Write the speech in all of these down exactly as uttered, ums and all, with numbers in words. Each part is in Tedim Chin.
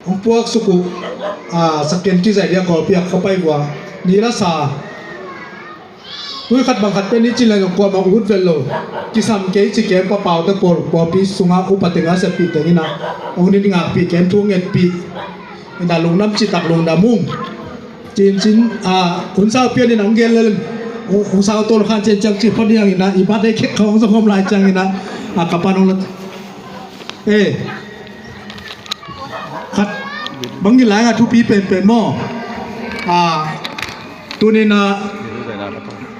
Hong puak suk uh, a, saken kizai dia kawlpi ah ka pai vua. Ni la sa. Tui khat bang khat pen i ci lai zong kuamah ut vel lo. Kisam kei ci kem papaute pawl kawlpi sungah upa teng a seppih teng in ah hong nit ngakpih kem thu ngetpih. In ah lungdam citak lungdam ung. Cincin, a, hun sau pian in ah hong gel lel. Hun sau tol khan cian ciang ci phot hiang in ah i birthday cake khawng zong hawm lai ciang in ah, a, ka pan hong la. Eh. Khat bang ni lai nga thupi penpen maw? A, tuni in ah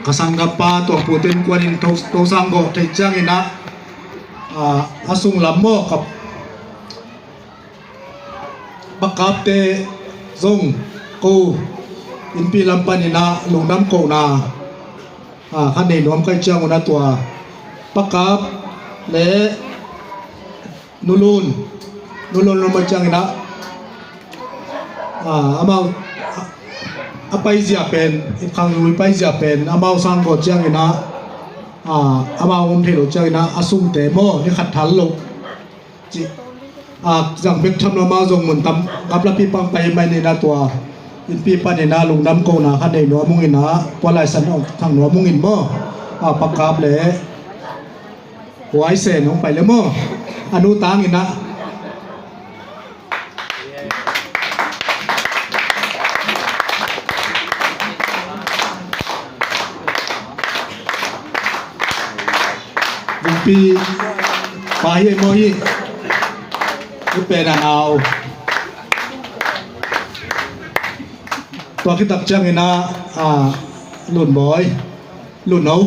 ka sanggampa Tuang Pu Ten Kuan in Tho, Tho Sang Gawh thei ciangin ah, a, a sunglam maw ka pakapte zong ko innpi lam panin ah lungdam kohna, a, kha nei nuam kai ciang un ah tua pakap le Nulun, Nulun lum a ciangin ah, a, amau a, a paizia pen, i khang lui paizia pen amau sang gawh ciangin ah, a, amau om thei lo ciangin ah a sungte maw ni khat thal lo ci, a, zang bek tham lo amau zong mun tam gap lapi pang pai mai ni na tua innpi panin ah lungdam kohna kha nei nuam ung in ah pua lai san ong thang nuam ung in maw, a, pakap le Huai Sen hong pai le maw? A nu tang in ah. Vungpi pa hi maw hi? Hi pen a nau. Tua khit tak ciangin ah, a, Lun Bawi, Lun No.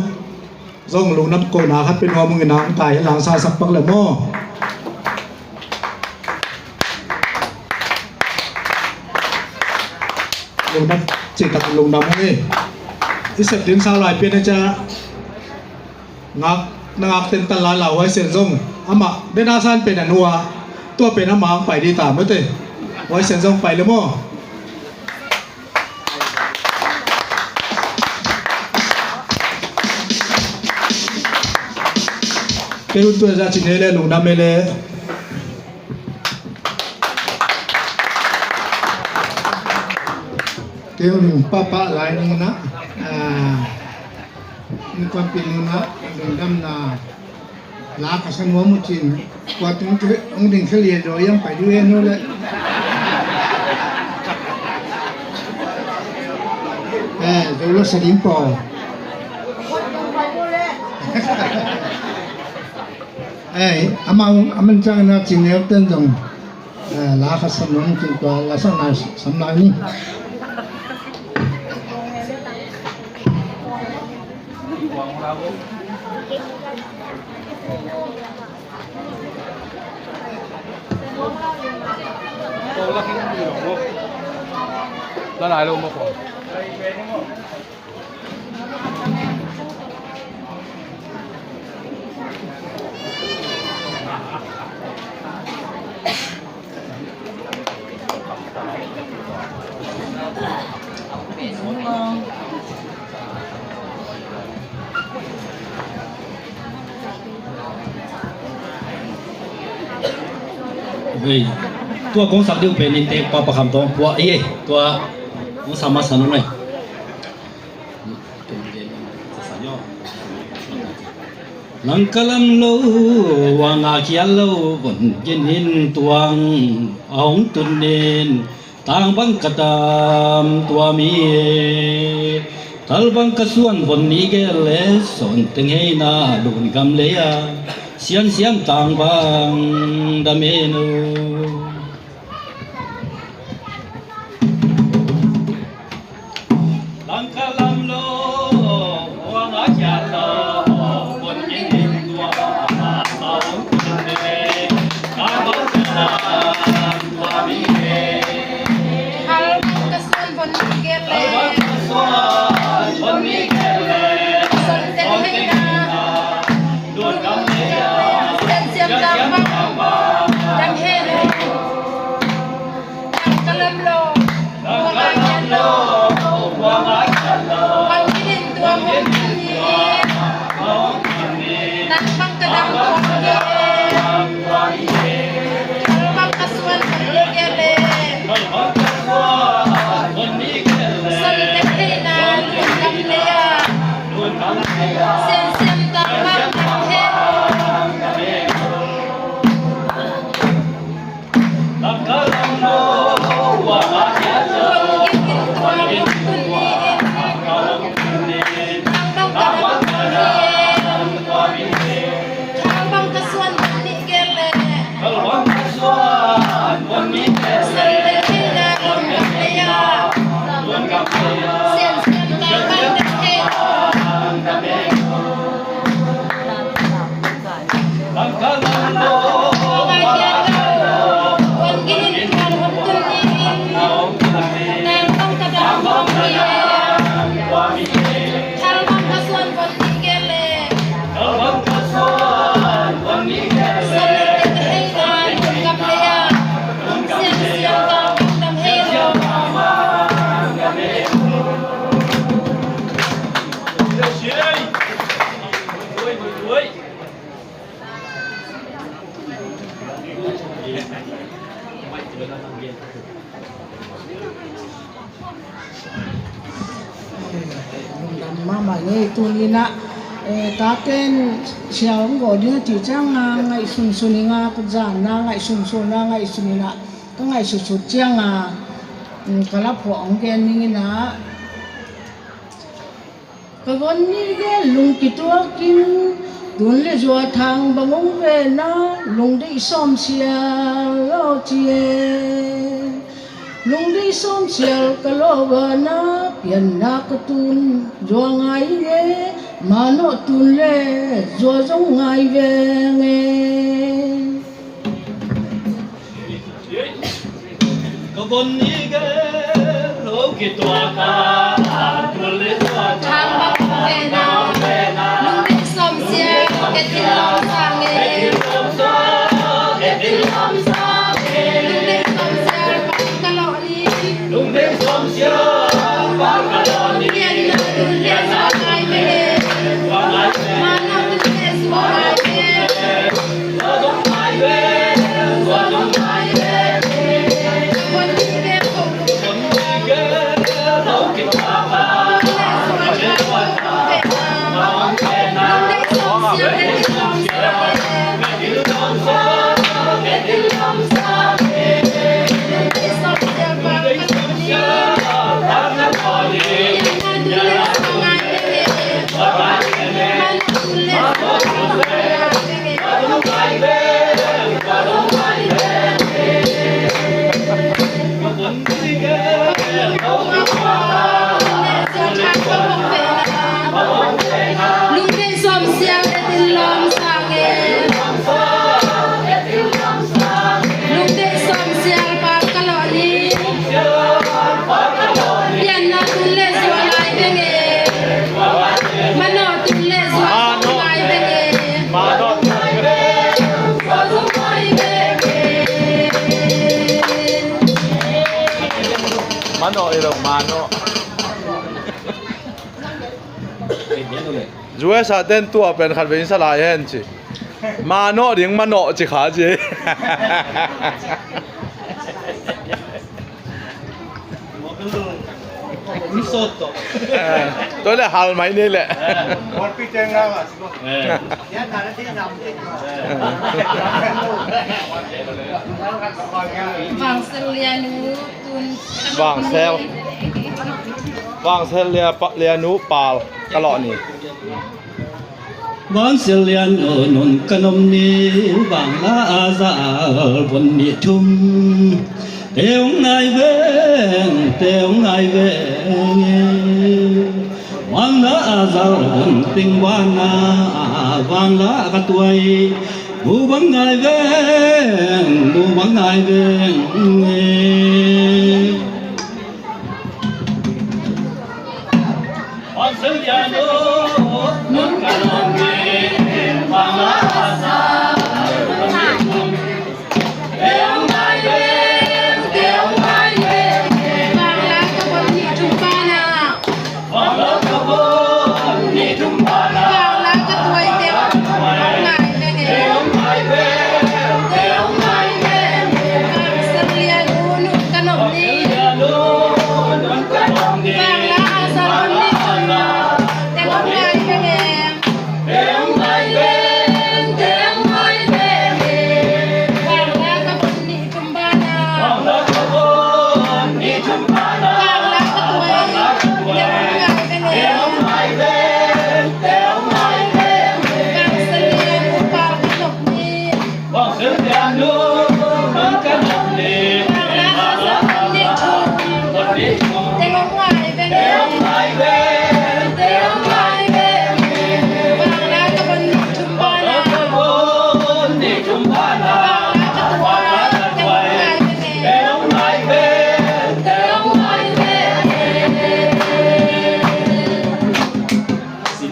Zong lungdam kohna khat pia nuam ung in ah, kai hi lang sa sak pak le maw. Lungdam, citak lungdam ung e. I sep ding sau lai pian e cia. Ngak, na ngak ten tal lai lau Huai Sen zong. Amah, den a san pen a nua. Tua pen amah ang pai di ta mate. Huai Sen zong pai le maw. Kei hun tua za cin he le lungdam he le. Kei hun papa lai nung na. Ah, ni kuan pi nung na lungdam na. La ka sa nuam uh cin, kua tung te hong ding khe lian zaw iang pai dih hen uh leh. Eh, zo la sa ding paw. Eh, amau, aman ciang na cin neu ten zong. Eh, la ka sa nuam cin tua, la sa nai sam lai ni. Hei, tua kong sak ding pen in tek pa pakham tawng pua ei, tua kong sa masa nung ei. Langka lam lo, wanga khial lo, von gen in tuang a hong tun in, tang bang ka tam tua mi e. Tal bang ka suan von mi gel le, son teng hei na lun gam le a, sian siam tang bang dam e no. Lungdam mahmah ni. Tuni-in ah, eh, taten sia hong go ding a cih ciangin ah, ngaihsunsun ing a, ka zan a ngaihsunsun a, ngaihsun ing a, ka ngaihsutsut ciangin ah, mm, ka laphuah hong gen ning in ah. Ka von nih gel lung kituakin, tun le zua thang bang hong vena, lungdeih sawm sial lo ci e. Lungdeih sawm sial ka lawh bana, pianna ka tun zua ngai ing e, manawh tun le zua zong ngai veng e. Ka von nih gel lo kituak a, tun le zua thang bang hong vena, lungdeih sawm sial ka tun lawm sang e. Lungdeih sawm sial ka lawh ni. Lungdeih sawm sial ka lawh ni. Pianna tun le zua ngai veng e. Manawh tun le zua ngai veng e. Lungdeih sawm sial ka tun lawm sang e. Lungdeih sawm sial pa ka lawh ni. Pianna tun le zua ngai veng e. Manawh tun le zua zong ngai veng e. Manawh i lo, manawh. U S A ten tua pen khat vei in sa lai hen ci. Manawh ding, manawh ci kha ci. Eh, tua le hal mai ni le. Vangsel Lianu tun. Vangsel. Vangsel Lia pa, Lianu pal ka lawh ni. Vangsel Lianu nun ka nom ni, Vangla a zal von nih thum. Te hong ngai veng, te hong ngai veng e. Vangla a zal von teng bana, Vangla ka tuai. Mu bang ngai veng, mu bang ngai veng e.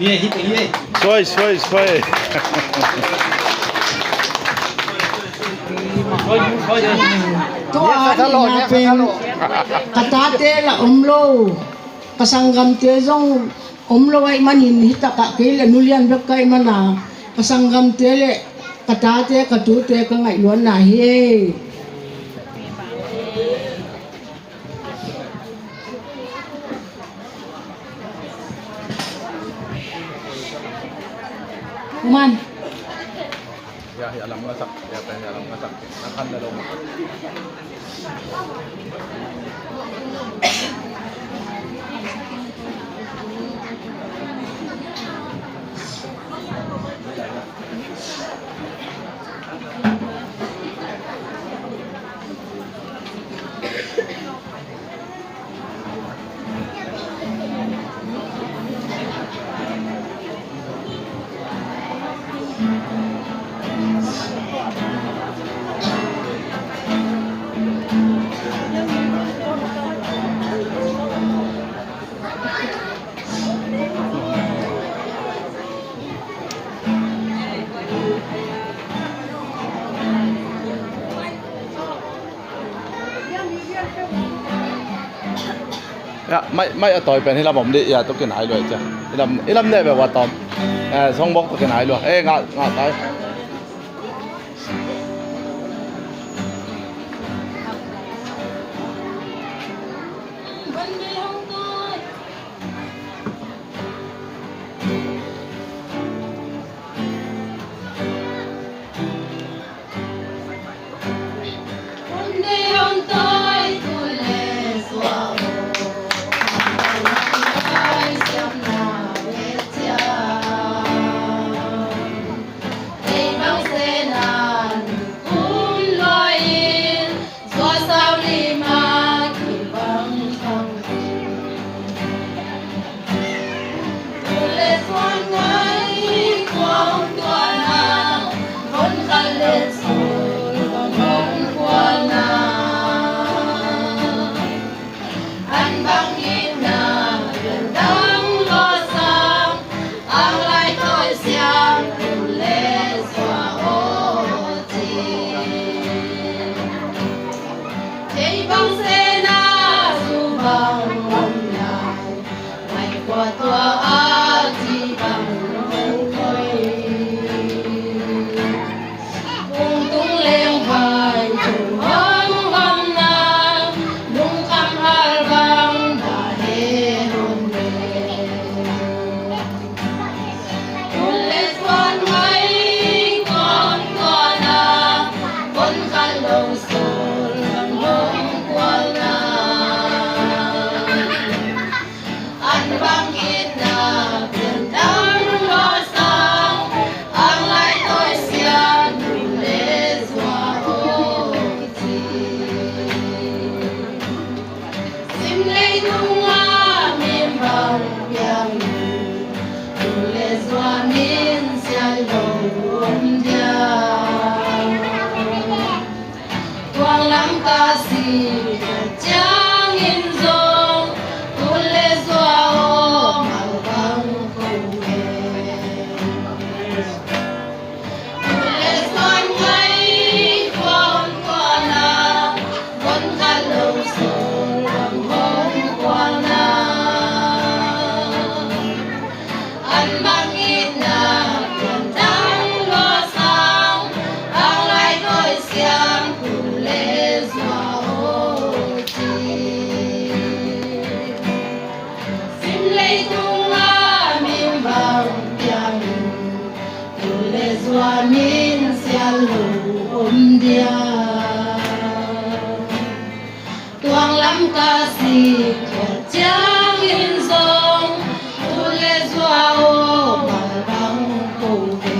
Suai, suai, suai. Tua a nihna pen ka tate la om lo, ka sanggamte zong om lo ahih manin, hi takah kei le nulian bek ka hih mana, ka sanggamte le ka tate ka tute ka ngaih luanna hi. Kuman. Ya, ya lam ngasak, ya pen ya lam ngasak. Nakan na lo. Ya, mai, mai a tawi pen hi lam om dih, ya, tu kinai lua cia. Hi lam, hi lam ne be wa tom. Eh, song bok tu kinai lua. Eh, nga, nga tai. Sim leitung a mi bang piang, tu le zua min sial lo om dia. Tuang lam ka si ciangin zong, tu le zua om a bang ko ve. Sim leitung a min bang piang, tu le zua min sial lo om dia. Tuang lam ka si khia ciangin zong, tu le zua om a bang ko ve.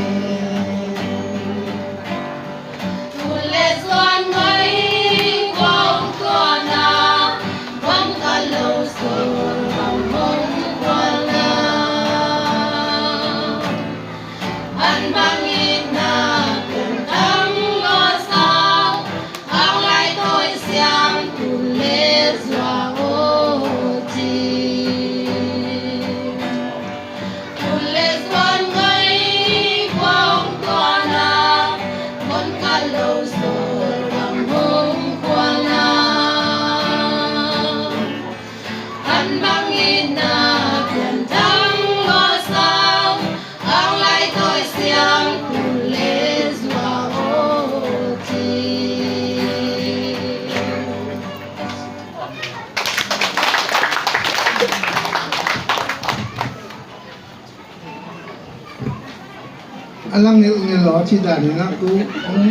Lang nilh nilh lo ci dan in a ku hong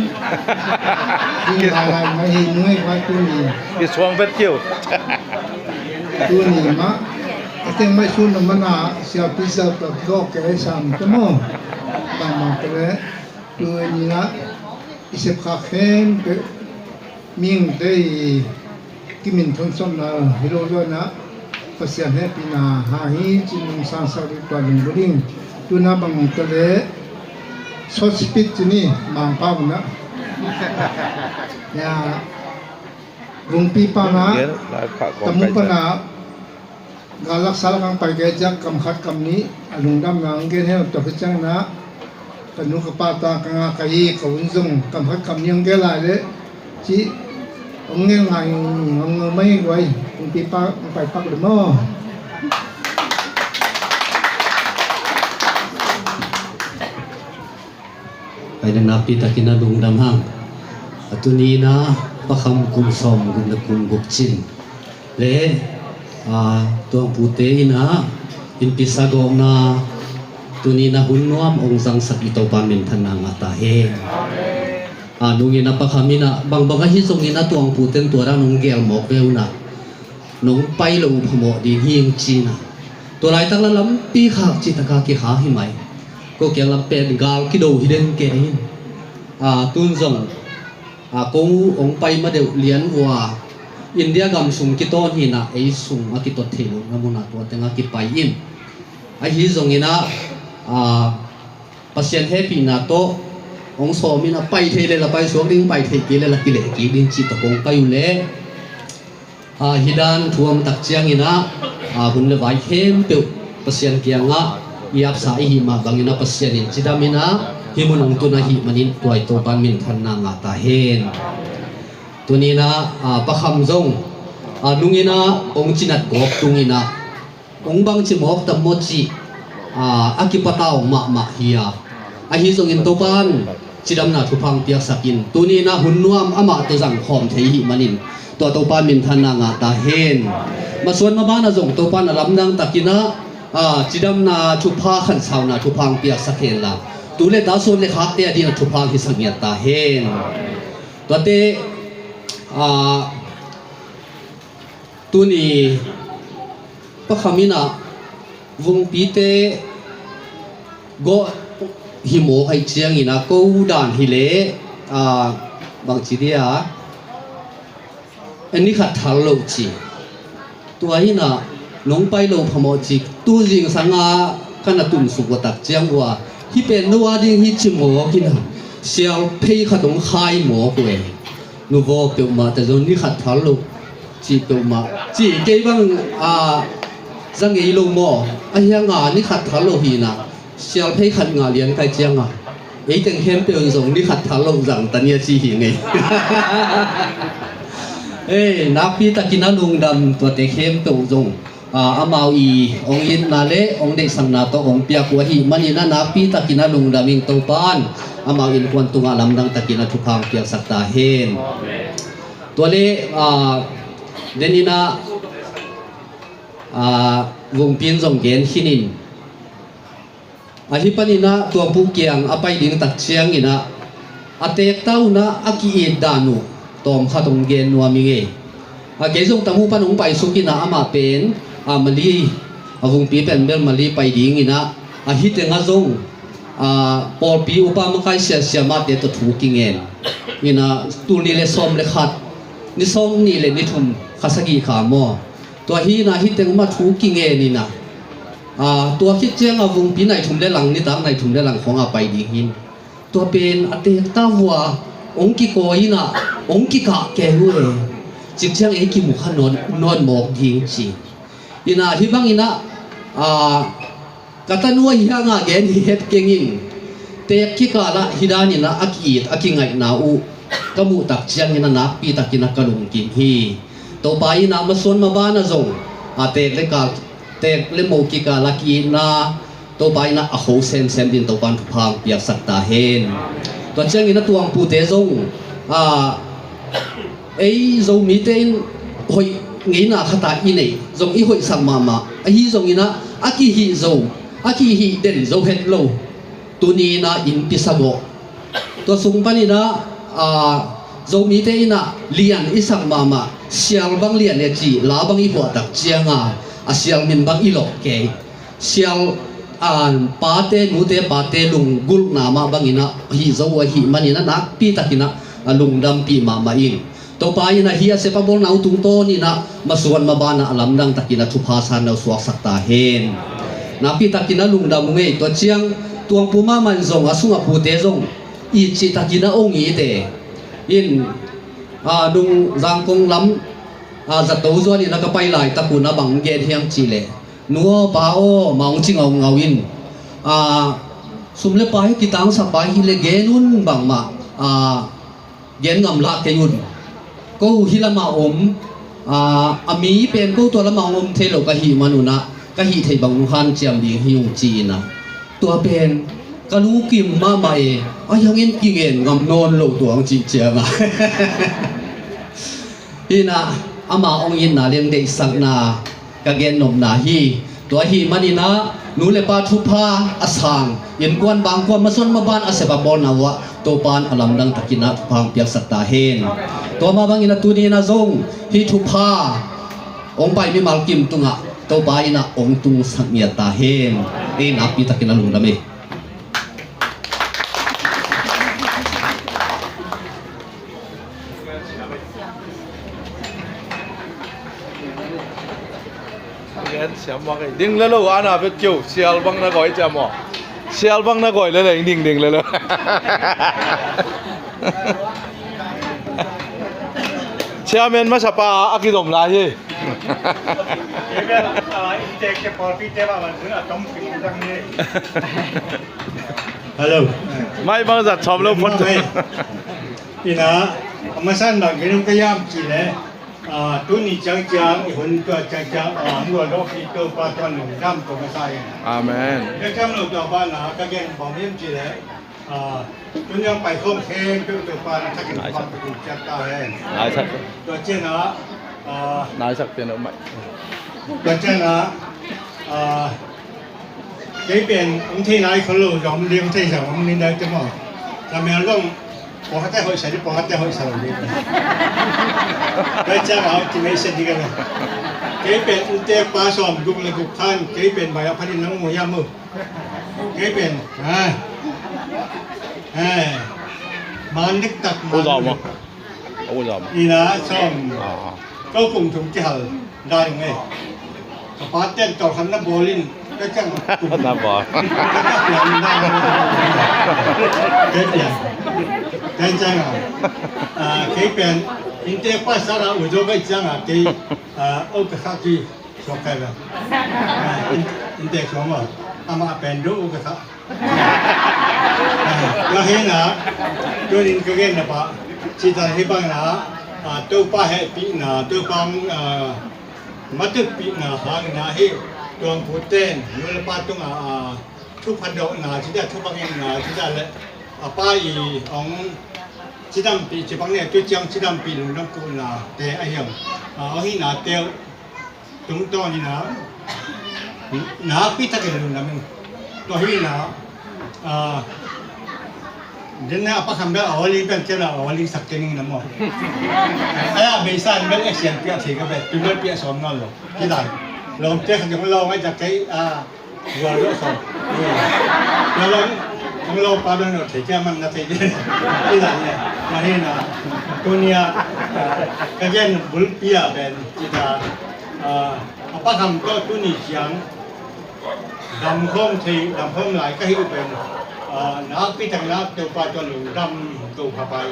ding lai lai mah hi, nuai vai tuni. I suang bet kiu. Tuni mah a teng mai sun na mana siapi siapa gawh ke sam te maw. Bangmah te le tuni na i sep khak khempeuh mihingte i kimin thonsomna hi lo zaw na Pasian hehpihna hang hi cin nung sangsak ding tua ding bu ding. Tuna bang ta le short speech ci ni, Mangpau na. Ya, Vungpi pana, Tamu pana, galak salak ang pai kei ciang kam khat kam nih a lungdamna ang gen hen. Tua hi ciang na ka nu ka pa ta ka nga ka i ka un zong kam khat kam nih ang gen lai le ci ang gen ngai ang mai guai. Vungpi pa ang pai pak le maw. Pai na nakpi takin a lungdam hang. A tuni na Pa Kham kum sawm guk na kum guk cin le, a, tuangpute in a innpi sagawkna tuni na hun nuam ong zangsak i Topa minthanna ngah ta hen. A, nungin a Pa Kham in a bangbang ahi zongin a tuangputen tua dan ong gel mawk ve un a nong pai lo phamawh ding hi ung cina. Tua laitak la lampi khak citaka kikha hi mai. Ko kiang lam pen gal kido hi den ke hin. A, tun zong, a, ko ong pai ma deuh lian vua India gam sung kitawn hina ei sung a kitot thei lo na muna tua tenga kipai in. Ahi zongina, a, Pasian hehpihna tawh ong sawm in a pai thei le la pai suak ding, pai thei kei le la kileh kik ding cih tawh kong pai uh le. A, hi dan thuam tak ciangin a, a, hun le vai khempeuh Pasian kiangah i apsa i hih mah bangin a Pasian in cidam in a hih mun ong tun ahih manin tua i Topan minthanna ngah ta hen. Tunin a, a, Pa Kham zong, a, nungin a ong cinat gawp tungin a ong bangci mawk tam maw cih, a, a kipatau mahmah hi a. Ahi zongin Topan cidamna thupha ong piaksak in tuni in a hun nuam amah tawh zang khawm thei hih manin tua Topan minthanna ngah ta hen. Masuan maban a zong Topan a lamdang takin a, a, cidamna thupha khansauna thupha ong piaksak hen la tu le ta suan le khakte a dina thupha ong hisak ngiat ta hen. Tuate, a, tuni Pa Kham in a Vungpite gawh hi mawk aih ciangin a ko dan hi le, a, bangci dia a ni khat thar lo ci. Tua hi na nong pai lo phamawh ci. Tu zingsang a ka na tunsuk uh a tak ciang uh a hih pen no a ding hi ci mawk in a sial phei khat ong khai mawk uh e. Nuvaw peuhmah te zong ni khat thar lo cih peuhmah cih kei bang, a, za ngei lo maw? Ahi hanga ni khat thar lo hi na sial phei khat ngah lian kai cianga ei teng khempeuh in zong ni khat thar lo zang ta nia ci hi ngei. Ei, nakpi takin a lungdam tuate khempeuh zong, a, amau i ong itna le ong deihsakna tawh ong piak uh ahih manin a nakpi takin a lungdam ing Topan amau innkuan tungah lamdang takin a thupha ong piaksak ta hen. Tua le, a, denin a, a, Vungpi in zong gen khinin ahi panin a tuangpu kiang a pai ding tak ciangin a a teekta un a a ki-it dan uh tawmkhat ong gen nuam ing ei. A, kei zong Tamu pan ong paisuk in a amah pen, a, Mali, a, Vungpi pen bel Mali pai dingin a ahi teng a zong, a, pawlpi upa makai siasia mahte tawh thu kingen in a tul nih le sawm le khat ni sawm nih le ni thum kha sagih kha maw? Tua hi na hi teng mah thu kingen in a, a, tua khit cianga Vungpi nai thum le lang nitak nai thum le lang khawng a pai ding hin. Tua pen a teekta vua ong kikawi in a ong kikah keng uh e. Cik ciang ei kimu kha nawn, nawn mawk ding ci. In a hi bangin a, a, ka tanu ahi hanga gen hi het keng in teek kikal ah hi danin a a ki-it a kingaihna uh ka muh tak ciangin a nakpi takin a ka lungkim hi. Topa in a masuan maban a zong a teek le kal, teek le mo kikal a ki-itna Topa in a a kho semsem din Topan thupha ong piaksak ta hen. Tua ciangin a tuangpute zong, a, ei Zomite in hoih ngeina khat a i neih zong i hoihsak mahmah ahi zongin a a kihih zo, a kihih den zo het lo. Tuni in ah innpi sa gawh. Tua sung panin ah, aa, Zomite in ah lian i sak mahmah, sial bang lian e cih la bang i huahtak cianga, a sial min bang i lawh kei. Sial, aa, pate, nute pate lunggulhna mah bangin ah hih zo uh ahih manin ah nakpi takin ah a lungdampih mahmah ing. Topa in ah hih a sep a bawlna uh tungtawn in ah masuan maban ah a lamdang takin ah thupha sanna uh suaksak ta hen. Nakpi takin ah lungdam ung ei. Tua ciang tuangpu mahmah in zong a sungah pute zong it cih takin ah ong it e. In, aa, nung Zangkong lam, aa, zato zuan in ah ka pai laitak un ah bang gen hiam cih leh, nu aw pa aw, ma ong ci ngaungau in, aa, sum le pai hi kitangsak pai hi leh gen un bangmah, aa, gen ngam lah kei un. Ko hih lamah om, aa, a mi pen ko tua lamah hong om thei lo ka hih man un ah ka hih theih bang hong hanciam ding hi ung ci in ah. Tua pen ka lungkim mahmah e, a hiangin kingen ngam nawn lo tua hong cih ciangah. Hi in ah, ama hong itna leng deihsakna ka gennopna hi. Tua ahih manin ah nu le pa thupha a sang, innkuan bangkuan, masuan maban a sep a bawlna uh ah Topa in a lamdang takin ah thupha hong piaksak ta hen. Tua mah bangin ah tuni in ah zong hih thupha hong pai mimal kim tungah Topa in ah hong tungsak ngiat ta hen. Ei nakpi takin ah lungdam ei. Ding le lo, ana bet keu, sial bang na goi ciam aw. Sial bang na goi le leng ding ding le lo. Chairman masapa a kizom lai hi. Hello. Mai bang zat chom lo phot. Ina, a masan bang kei nung ka yam ci le, ah, tuni ciangciang, i hun tua ciangciang, ah, hong luah dawh kik Topa tua lungdam ko masa in. Amen. Ka ciam lo tua pa na, ka gen bang hiam ci le, ah, tuni ang pai khawm khempeuh Topa na thakin bang ka tung ciat ta hen. Naisak. Tua ciang a, ah, naisak pian lo mai. Tua ciang a, ah, Kei pen hong thei nai khol lo, zong hong thei zong hong nai te maw. Ka mel zong pawlkhatte hoihsa ding, pawlkhatte hoihsa lo ding. Tua ciang a hong kimeihsia ding ka ve. Kei pen inntek pa sawmguk le guk khan, kei pen bai a phatin nang mu hiam uh. Kei pen, ah, ah, man diktak, man diktak. Ina sawm. Ko kum thum kihal dai ung ei. Ka pa ten tawlkhat na bawl in, ka ciang kum. Na bawl. Kei pian. Kei ciang a, kei pen inntek pa sara u zo kai ciang a kei, o ka kha ki. Suak kai bang. Inntek suak maw. Amah pen do u ka kha. Tua hi na, tunin ka gen na pah, cita hi bang na, ah, Topa hehpihna, Topa, ah, matutpihna hang na hi, tuangpute in nu le pa tungah, ah, thupha dawhna cita, thupha ngenna cita le, a pa i hong cidampih, ci bang ne, tu ciang cidampih lungdam kuhna te a hiam, ah, hong hihna te uh tungtawn in a, nakpi takin lungdam ing. Tua hi in a, a, den a pa kham bel a awling pen kei la awling sak kei ning na maw. Ai a, beisa in bel action piak thei ka bel, tu bel piak sawm nawn lo. Kei la lawmte khat zong lo ngai ta kei a, Gua lo so. Tua lawng, hong lo pa dong lo thei kia man na thei ding. Kei la ne, ma hi na. Tuni a, ka gen bulpi a pen, kei ta, a, a pa kham tawh tuni ciang dam khawm thei, dam khawm lai ka hi uh pen, a, nakpi tak na Topa tawh lungdam to pha pai.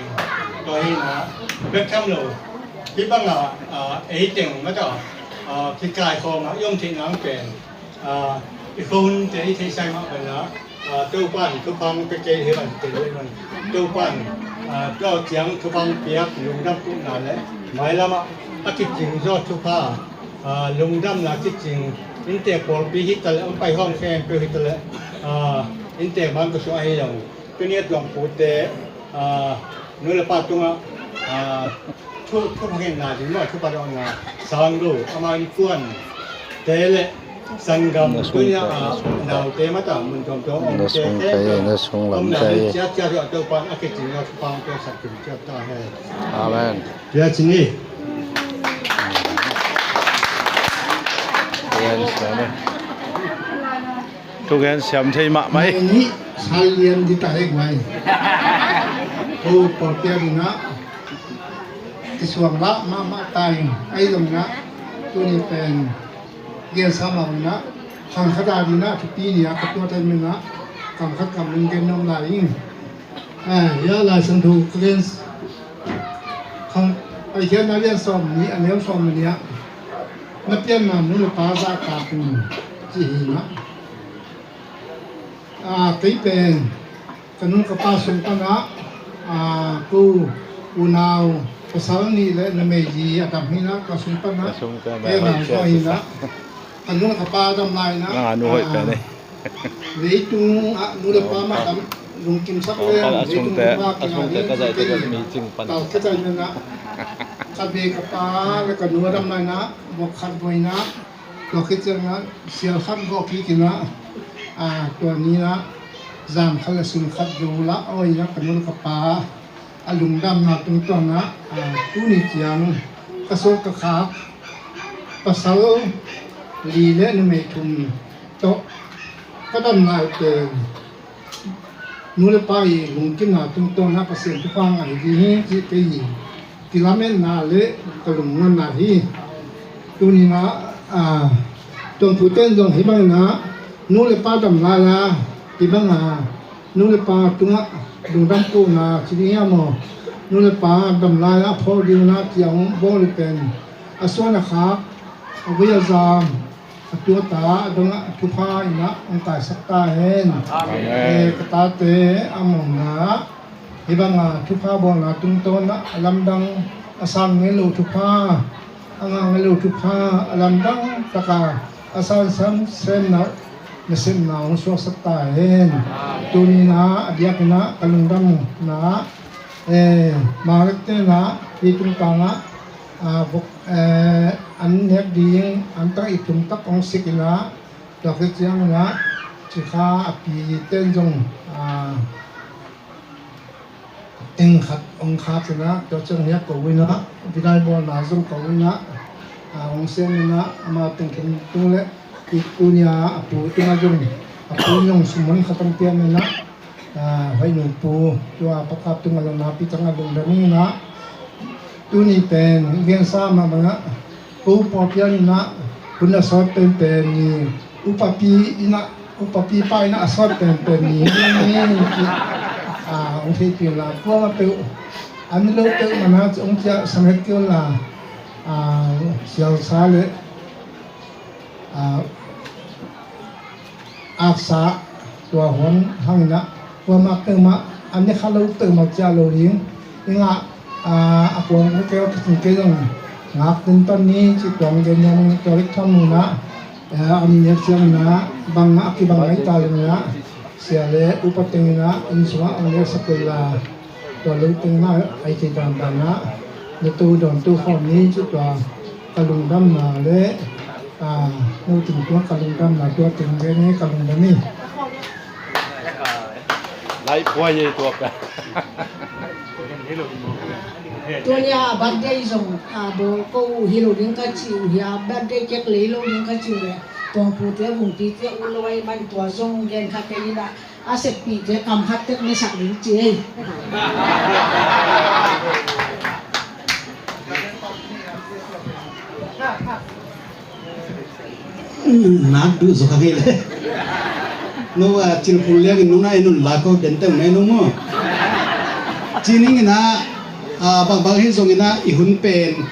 Tua hi na, bek tham lo. Hih bang a, a, ei teng mah tawh, a, kikai khawm a i om theih nang pen, a, i khuahunte i theihsa mah pen a, a, Topa in thupha hong pia kei hi bang hi kei hi bang. Topa in, a, tua ciang thupha hong piak lungdam kuhna le mailam ah a kicing zaw thupha, a, lungdamna kicing inntek pawlpi hi ta leh, hong pai hawm khempeuh hi ta leh, a, inntek bang ka suah ahi zong, tuni a tuangpute, a, nu le pa tungah, a, thu, thupha ngenna ding maw, thupha dawhna sang lo, ama innkuante le, Sanggam na sung tunia kai, ah, na sung kai, naute mata mun tuamtuam na sung omte kai, te na sung lam omna kai. Ciatciat uh a Topan a kicing a thupha hong piaksak kim ciat ta hen. Amen. Pia cing hi. Amen. Thugen siam thei mahmah hi. Nih sal lian di ta hek mai. Ko pawlpiak inah kisuang lah mahmah ta in, ahi zongin ah tuni pen gensa mah inah khang khat a dinah thupi ni a ka tuat ahi manah khang khat kam in gen nuam lai ing. Eh, ya Lai Siangtho ka gen khang Paikhiatna lian sawm nih a neu sawm nih ah na pianna nu le pa zahtak un ci hi inah. Ah, kei pen ka nu ka pa sung panah, ah, ko unau pasal nih le numei li a dam hi inah ka sung panah ka sung ka kei nau zaw hi inah. Ka nu ka pa dam lai inah, nang a nu hoih pen eh. Leitung ah nu le pa mah dam lungkimsak le leitung ah pa a sungte ka zaih tek mi cing pan. Tal ka zaih inah ka be ka pa le ka nu a dam lai inah vok khat vok inah. Tua khit ciangin ah sial khat gawh kik inah, ah, tua ni inah zan khat le sun khat zo lah aw inah ka nu le ka pa a lungdamna tungtawn ah, ah, tuni ciang ka suak ka khak pasal li le numei thum tawh ka dam lai pen nu le pa i lungkimna tungtawn ah Pasian thupha ngah hi ding hi cih kei hi. Kilametna le ka lungnuamna hi. Tuni inah, ah, tuangphute in zong hih bangin ah nu le pa dam lai a hih bang a nu le pa tungah lungdam kohna ci ding hiam aw? Nu le pa dam lai a phawk ding inah ciang bawl i pen a suan a khak a vui a zam a tuata a dongah thupha inah hong taisak ta hen. Amen. Eh, ka tate a mawngna hih banga thupha bawlna tungtawn ah a lamdang a sang ngei lo thupha a ngah ngei lo thupha a lamdang taka a sansan semna nasepna hong suaksak ta hen. Tuni inah a diak inah ka lungdamna eh, Marek tenah hih tungtangah, ah, vok, eh, an nek ding an tak i tum tak hong sik inah, tua khit ciang inah cikha a pi ten zong, ah, teng khat hong khak inah, tua ciang hiak ko inah, vinai bawlna zong ko inah, ah, hong sem inah, ama teng khen tung le i tunia a pu tungah zong a pu zong sumon khat hong pian inah, ah, hoih nu pu tua pakap tungah lo napi tangah lungdam inah. Tuni pen i gensa mah bangah ko pawlpi inah hun a sawt penpen ni upapi inah upapi pa inah a sawt penpen ni hi. Ah, hong theihpih inah kuamah peuh a mi lo peuh manah hong ciah sang het kei unla, ah, sialsa le ah, aksa tua huan hang inah kuamah peuhmah a ne kha lo peuhmah ciah lo ding. Ingah, ah, a kuang kei a kicing kei zong ngak den ton ni ci kuang gen niam tua rik tham inah, eh, a mi nek ciang inah bang a kibang ngai ta zong inah sia le upa teng inah inn sungah hong nek sak kei la. Tua lo teng inah ai thei dandan ah na to dawn to khawm ni ci tua ka lungdamna le, ah, no teng tua ka lungdamna tua teng ve ni ka lungdam hi. Lai puai ei tua ka. Tunia birthday zong, ah, bawl ko uh hi lo ding ka ci uh hi a, birthday cake lei lo ding ka ci uh le tuangphute vungpite uh lo ai man tua zong gen kha kei inah. A seppihte kam khat tek na sak ding ci ei. Nak duh zaw ka ngei le. No, ah, cilphul liangin nung na en un la ko den teng na en un maw. Ci ning inah, ah, bangbang hi zong inah i hun pen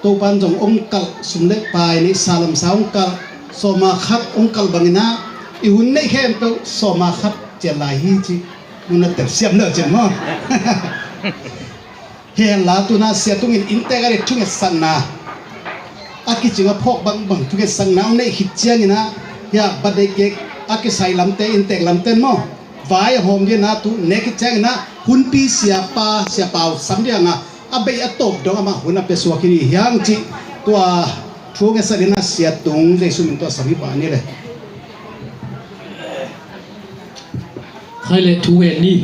Topan zong hong kalh, sum le pai neihsa lamsa hong kalh, sawma khat hong kalh bang inah i hun neih khempeuh sawma khat cian lai hi ci. Nuna telsiam lo cian maw. Hi hen la tuna sia tungin inntek a dik thungetsakna a kicing a phawk bangbang thungetsakna hong neih khit ciang inah hia birthday cake a kisai lamte inntek lamten maw vai a hawm dih inah tu nek khit ciang inah hunpi siapa siapa uh sam dih hang a a beih a tawp dong amah hun a pia suak hi ni hiang cih tua Thu ka sak ding a, Sia Tung Jesu min tawh sam hi pah ni le. Khai le thu ngen ni.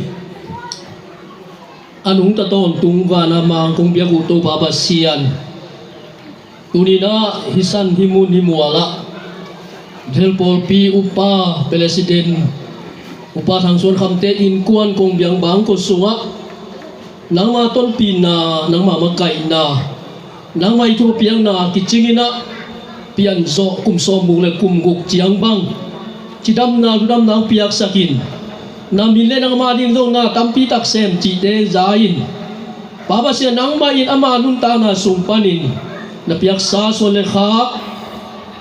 A nungta tawntung vana mang kong biak uh Topa Pasian, tuni-in ah hih san hih mun hih mual ah Bethel pawlpi upa president, Upa Thang Suan Khamte innkuan kong biang bang kua sungah nangma tonpihna, nangma makaihna, nangma i thupiakna kicingin ah pianzawh kum sawmguk le kum guk ciang bang cidamna ludamna hong piaksak in, na min le nangma ding zong na tampi tak sem cihte za in, Pa Pasian, nangmah in ama nuntakna sung panin na piaksa suan le khak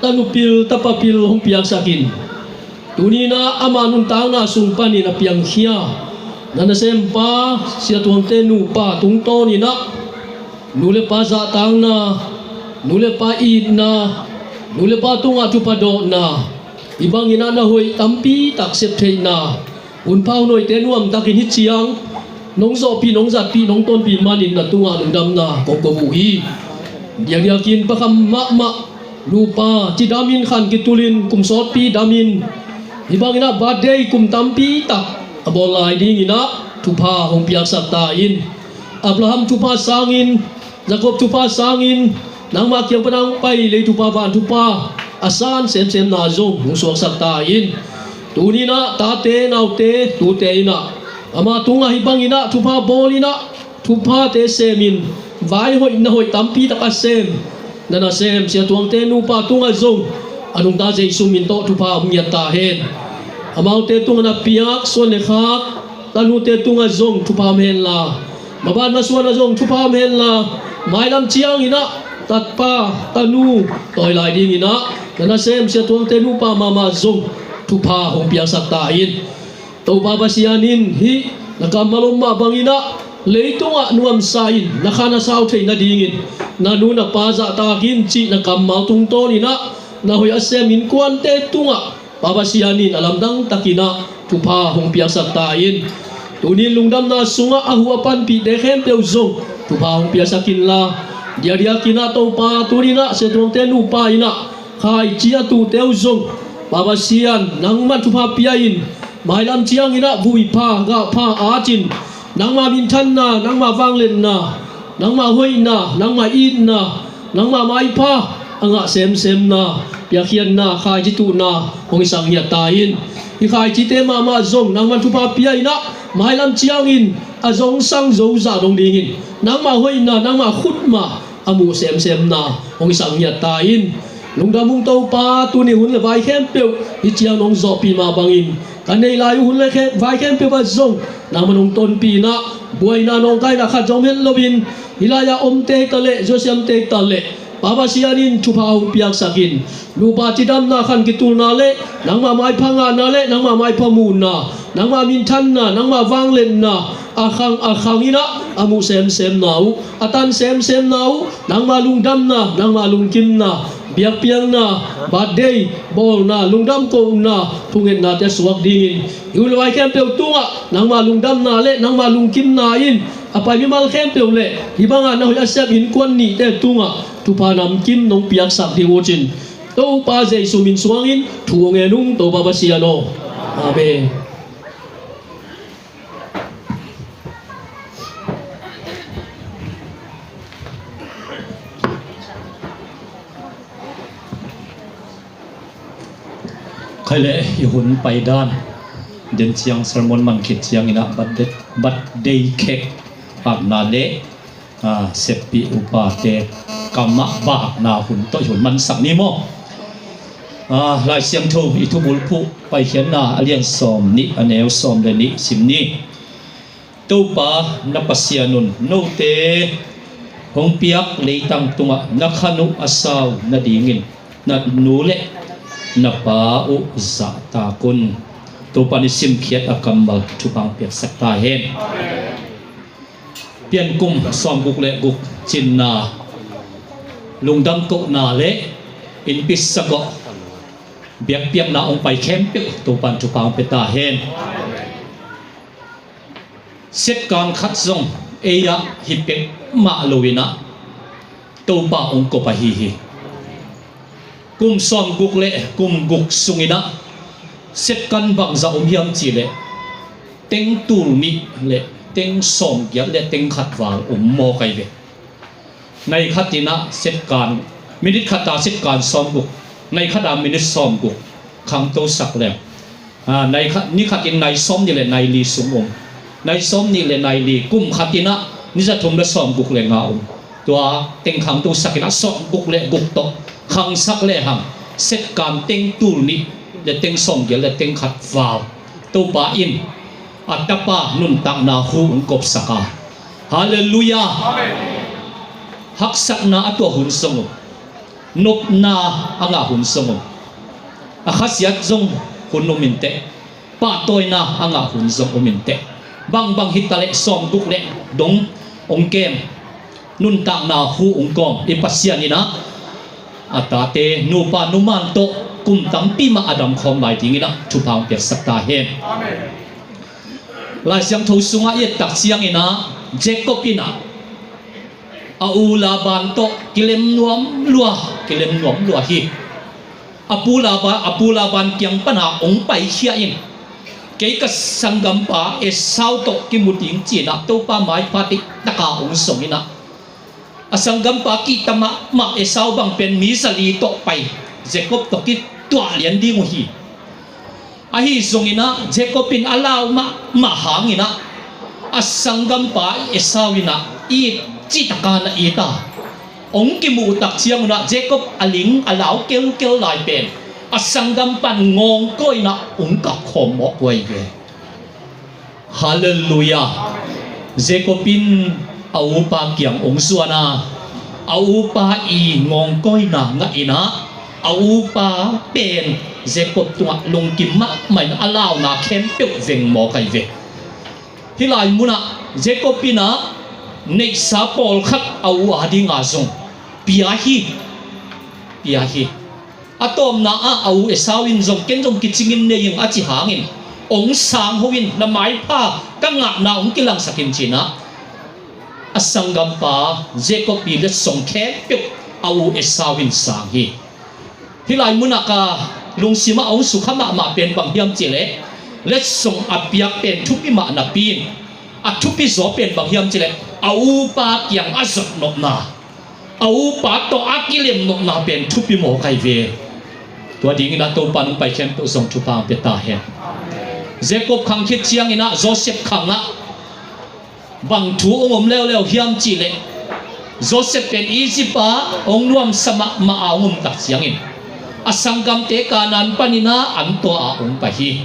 tanu pil tapa pil hong piaksak in, tuni-in ah ama nuntakna sung panin a piangkhia na nasempa Sia Tuangte nupa tungtawnin ah nu le pa zahtakna, nu le pa itna, nu le pa tungah thupha dawhna, hih bangin ah na hoih tampi tak sep theihna, hunpha hunhoihte nuamtakin hih ciang nong zawhpih, nong zatpih, nong tonpih manin na tungah lungdamna kong ko uh hi. Diakdiakin Pa Kham mahmah, nupa cidamin khan kitulin kum sawtpi damin, hih bangin ah birthday kum tampi tak a bawl lai dingin ah thupha hong piaksak ta in. Abraham thupha sangin, Jacob thupha sangin, nangma kiang pan a hong pai lei thupha, van thupha a san semsemna zong hong suaksak ta in. Tuni-in ah tate naute tute in ah ama tungah hih bangin ah thupha bawl in ah thuphate semin, vai hoih na hoih tampi tak a sem na nasem Sia Tuangte nupa tungah zong a nungta Jesu min tawh thupha hong ngiat ta hen. Amaute tungah na piak suan le khak tanute tungah zong thupha om henla, maban masuanah zong thupha om henla, mailam ciangin ah tatpa tanu tawi lai dingin ah na nasem Sia Tuangte nupa mahmah zong thupha hong piaksak ta in. Topa Pasian in hih na kammal om mah bangin ah leitungah nuamsa in na khan a sau theih nadingin na nu na pa zahtak in cih na kammal tungtawnin ah na hoih a sem innkuante tungah Pa Pasian in a lamdang takin ah thupha hong piaksak ta in. Tuni-in lungdamna sungah a huh a panpihte khempeuh zong thupha hong piaksak inla, diakdiakin ah Topa tuni-in ah Sia Tuangte nupa in ah khaici a tuhte uh zong Pa Pasian nangman thupha pia in, mailam ciangin ah vuipha gahpha at in, nangma minthanna, nangma vangliatna, nangma hoihna, nangma itna, nangma maipha a ngah semsemna, piakkhiatna, khaici tuhna hong hisak ngiat ta in. Hih khaicite mahmah zong nangman thupha pia in ah mailam ciangin a zongsang zozah dong dingin nangma hoihna, nangma khutma a muh semsemna hong hisak ngiat ta in. Lungdam ung Topa, tuni hun le vai khempeuh hih ciang nong zawhpih mah bangin ka neih lai uh hun le khe-, vai khempeuh ah zong nangman hong tonpih in ah buaina nawngkaina khat zong om het loin, hih lai-ah omte hi ta leh, zuasiamte hi ta leh, Pa Pasian in thupha hong piaksak in. Nupa cidamna khan kitulna le nangma maipha ngahna le nangma maipha muhna, nangma minthanna, nangma vangliatna a khang a khang in ah a muh semsemna uh, a tan semsemna uh, nangma lungdamna, nangma lungkimna, biakpiakna, birthday bawlna, lungdam kohna, thungetnate suak dingin hih hun le vai khempeuh tungah nangma lungdamna le nangma lungkimna in a pai mimal khempeuh le hih bangah na hoih a sem innkuan nihte tungah thupha namkim nong piaksak ding uh cin Topa Jesu min suangin thu ngen ung Topa Pasian aw. Amen. Khai le i hun pai dan den ciang sermon man khit ciangin ah birthday, birthday cake pakna le, ah, seppih upate kamah bakna hun tawh i hun mansak ni maw? Ah, Lai Siangtho i thubulphuh Paikhiatna a lian sawm nih a neu sawm le nih sim ni. Topa na Pasian un note hong piak leitang tungah na khan uh a sau nadingin na nu le na pa uh zahtak un. Topa in i simkhiat a kammal thupha hong piaksak ta hen. Piankum sawmguk le guk cinna lungdam kohna le innpi sagawh biakpiakna hong pai khempeuh Topa in thupha hong pia ta hen. Siatkan khat zong ei-ah hi pek mah loin ah Topa hong kop ahi hi. Kum sawmguk le kum guk sungin ah setkan bangzah om hiam cih leh teng tul nih le teng sawmgiat le teng khat val om mawk ahi ve. Nai khat in ah setkan, minit khat a setkan sawmguk, nai khat a minit sawmguk khangto sak leng, a, nai khat, ni khat in nai sawmnih le nai li sung om, nai sawmnih le nai li, kum khat in ah ni za thum le sawmguk le nga om. Tua teng khangto sak in ah sawmguk le guk tawh khangsak lehang setkan teng tul nih le teng sawmgiat le teng khat val Topa in a Tapa nuntakna hu hong kopsak a. Halleluiah. Amen. Haksatna a tuah hun zong om, nopna a ngah hun zong om, a khasiat zong hun om inteh, pahtawina a ngah hun zong om inteh. Bangbang hi ta leh sawmguk le dong hong kem, nuntakna hu hong kawm i Pasian in ah a tate nupa numan tawh kum tampi mah a damkhawm lai dingin ah thupha hong piaksak ta hen. Amen. Lai Siangtho sungah i et tak ciangin ah Jacob in ah a u Laban tawh kilem nuam lua, kilem nuam lua hi. A pu Laban, a pu Laban kiang pana hong paikhia in, kei ka sanggampa Esau tawh kimu ding ci-in ah Topa maipha deihtaka hong zong in ah, a sanggampa kihta mahmah Esau bang pen mi za li tawh pai, Jacob tawh kituah lian ding uh hi. Ahi zongin ah Jacob in a lau mahmah hangin ah a sanggampa Esau in ah it cihtak a na it a, hong kimuh tak ciangun ah Jacob a ling a lau kelkel lai pen a sanggampa in ngawngkawi in ah hong kapkhawm mawk uh ahi ve. Halleluiah. Jacob in a upa kiang hong zuan a, a upa i ngawngkawina ngah in ah, a upa pen Jacob tungah lungkim mahmah in a launa khempeuh veng mawk ahi ve. Hih lai munah Jacob in ah neihsa pawlkhat a u a dinga zong pia hi, pia hi. A tawpna ah a u Esau in zong, ken zong kicingin nei ing a ci hangin, hong sang ho in, na maipha ka ngahna hong kilangsak in ci-in ah a sanggampa Jacob i letsong khempeuh a u Esau in sang hi. Hih lai munah ka lungsimah hong sukha mahmah pen bang hiam cih leh, letsong a piak pen thupi mah napi in, a thupi zaw pen bang hiam cih leh a upa kiang a zot nopna, a upa tawh a kilem nopna pen thupi mawk ahi ve. Tua dingin ah Topa in hong pai khempeuh zong thupha hong pia ta hen. Jacob khang khit ciangin ah Joseph khangah bang thu hong om leuleu hiam cih leh, Joseph pen Egypt ah hong nuamsa mahmah a hong om tak ciangin a sanggamte Kanaan panin ah an tua a hong pai hi.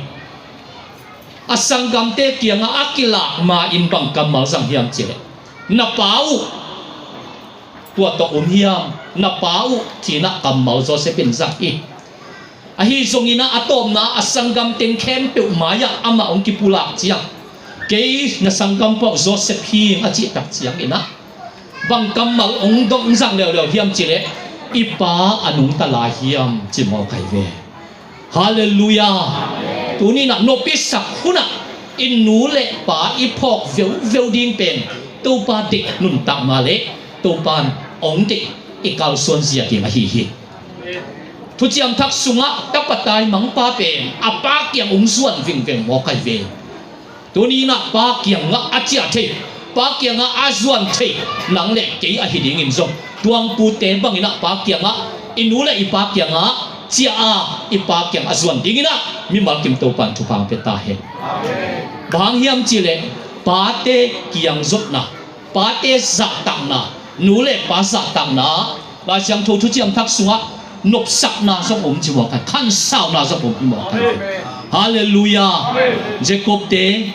A sanggamte kiangah a kilak ma-in bang kammal zang hiam cih leh, na pa uh tua tawh om hiam, na pa uh, ci-in ah kammal Joseph in zang hi. Ahi zongin ah a tawpna a sanggam teng khempeuh mai-ah amah hong kipulak ciang, kei na sanggampa uh Joseph hi ing a cih tak ciangin ah bang kammal hong dong zang leuleu hiam cih leh, i pa a nungta lai hiam, ci mawk ahi ve. Halleluiah. Tuni in ah nopsak hunah i nu le pa i phawk veuveu ding pen Topa deih nuntakna le Topa in hong deih i kalsuan zia ding ahi hi. Thuciam Thak sungah tapa taimangpa pen a pa kiang hong zuan vingveng mawk ahi ve. Tuni in ah pa kiangah a ciah thei, pa kiangah a zuan thei nang le kei ahi dingin zong, tuangpute bangin ah pa kiangah, i nu le i pa kiangah ciah a, i pa kiangah zuan dingin ah mimal kim Topa in thupha hong pia ta hen. Bang hang hiam cih leh, pate kiang zotna, pate zahtakna, nu le pa zahtakna, Lai Siangtho Thuciam Thak sungah nopsakna zong om ci mawk ahi, khansauna zong om ci mawk ahi. Amen. Halleluiah. Amen. Jacob te,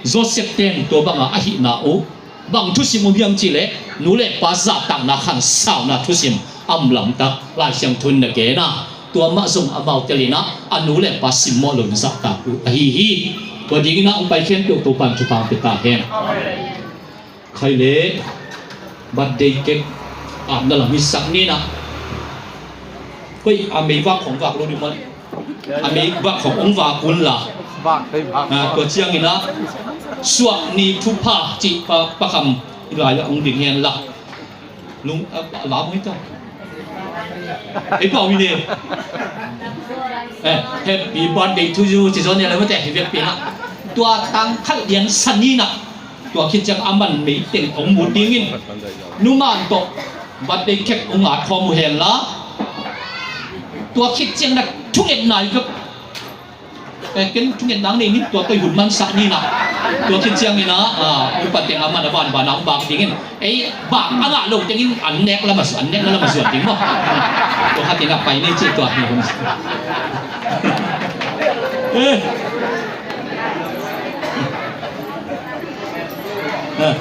Joseph teng tua banga ahihna uh bang thusim om hiam cih leh, nu le pa zahtakna, khansauna thusim a om lamtak Lai Siangtho in na gen a, tua mah zong amau telin ah a nu le pa simmawh loin zahtak uh ahi hi. Tua dingin ah hong pai khempeuh Topa in thupha hong pia ta hen. Amen. Khai le birthday cake a na lam hi sak ni na. Koi a mei vak khong vak lo ding maw. A mei vak khong hong vak un la. Vak thei vak. Ah, tua ciangin ah suah ni thupha cih pa, pa kham i lai ah hong ding hen la. Lung, ah, lam hi ta. Ei pau mi ne. Eh, happy birthday to you ci zaw ne la mate hi vek pi na. Tua tang khat lian sani na. Tua khit ciang a man mei teng ong mut dingin numan tawh birthday cake ong at khawm uh hen la. Tua khit ciang na thungetna hi vek. Eh, ken thunget nang nei nin tua toi hun mansak ni na. Tua khit ciangin a, ah, upa teng a man a ban ban a hong bak dingin. Ei, bak a ngah lo tengin an nek lam a zuan, an nek lam a zuan ding maw. Tua khat in a pai ni ci tua hi hun. Eh. Eh.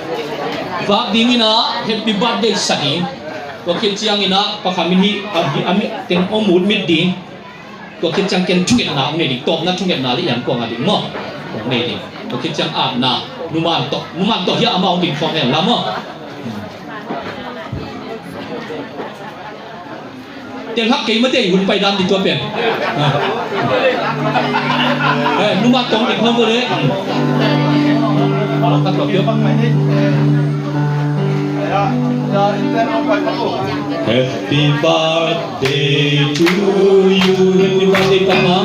Bak dingin a, happy birthday sa hi. Tua khit ciangin a, pakhamin hi, a, a, a, teng ong mut mit ding. Tua khit ciang ken thungetna hong nei ding, tawpna thungetna le iang kuang a ding maw? Hong nei ding. Tua khit ciang atna, numan tawh, numan tawh hiah amah hong ding khawng hen la maw? Tel hak kei mate hun pai dan ding tua pen. Eh, numan tawh hong ding khawng ko le. Happy birthday to you. Happy birthday, Papa.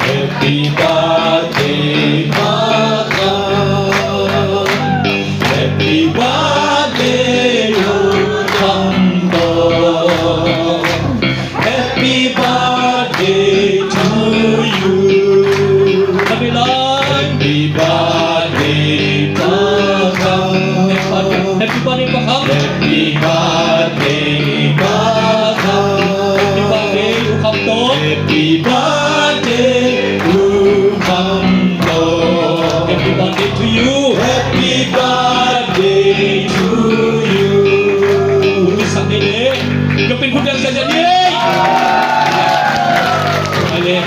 Happy birthday, Papa. Happy birthday to Kham Tawng. Happy birthday to you. Happy birthday. Happy birthday, Pa Kham. Happy birthday, Pa Kham. Happy birthday, Pa Kham. Happy birthday, U Kham Tawng. Happy birthday, U Kham Tawng. Happy birthday to you. Happy birthday to you. Happy birthday. Ka pin khut dan sa jadi. Ale.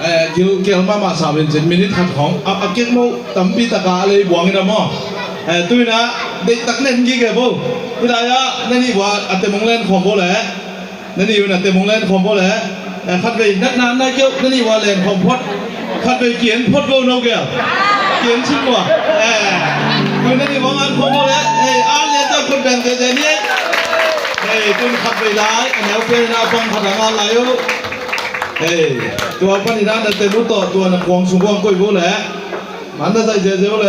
Eh, gil, gil mahmah sa min cin minute khat khawng. A, a kik mo tampi taka a lei buang ina maw. Eh, tu ina deih tak nen gige bo. Ina ya, nani bua a temong len khawm bo le. Nani ina temong len khawm bo le. Eh, khat vei nat nan nai keu, nani bua len khawm phot. Khat vei kian phot bo no gel. Kian cin bua. Eh, tu nani bua ngan khawm bo le. Eh, a len ta khut ben te te ni. Eh, tu khat vei lai, a neu pe na pang khat a ngal lai yo. Hei, tua panin a na tenu tawh tua na kuang sung kuang koih bo le. Man na zai zia zia bo le.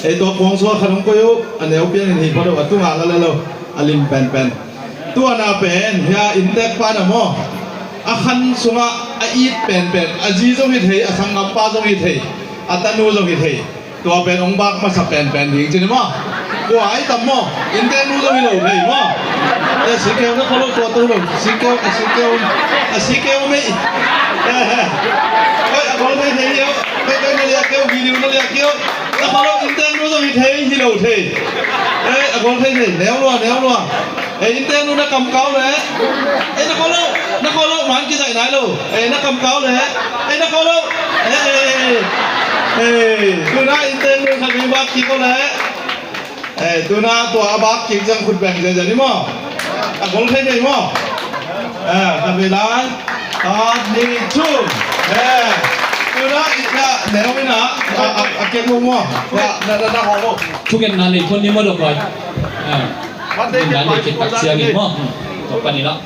Hei, tua kuang sung a khan hong koih uh, a neu pian in hi pha lo, a tunga la le lo, a lim penpen. Tua na pen, hia inntek pa na maw. A khan sungah a it penpen, a zi zong hi thei, a sanggam pa zong hi thei, a tanu zong hi thei. Tua pen hong bak masa penpen ding ci ni maw. Kua ai tam maw? Inntek nu zong hi lo thei maw. Eh, sikeu na kholok tua to lo. Sikeu, a sikeu, a sikeu mei. Oi, a kholok mei thei hi lo. Kei, kei na liak keu, video na liak keu. Na kholok inntek nu zong hi thei, hi lo thei. Eh, a kholok thei thei. Neu lua, neu lua. Eh, inntek nu na kam kau le. Eh, na kholok, na kholok man kizaih nai lo. Eh, na kam kau le. Eh, na kholok. Eh, eh, eh, eh. Eh, tuna inntek nu khat mi bak kik ko le. Eh, tuna tua a bak kik zang khut beng zia zia ni maw. A gol thei thei maw. Eh, ka be lai. Khat, nih, thum. Eh, tuna ina neu ina. A, a, a kek mo maw. Na, na, na, na ho. Thungetna nei thon ni maw dok lai. Eh. Tua panin ah.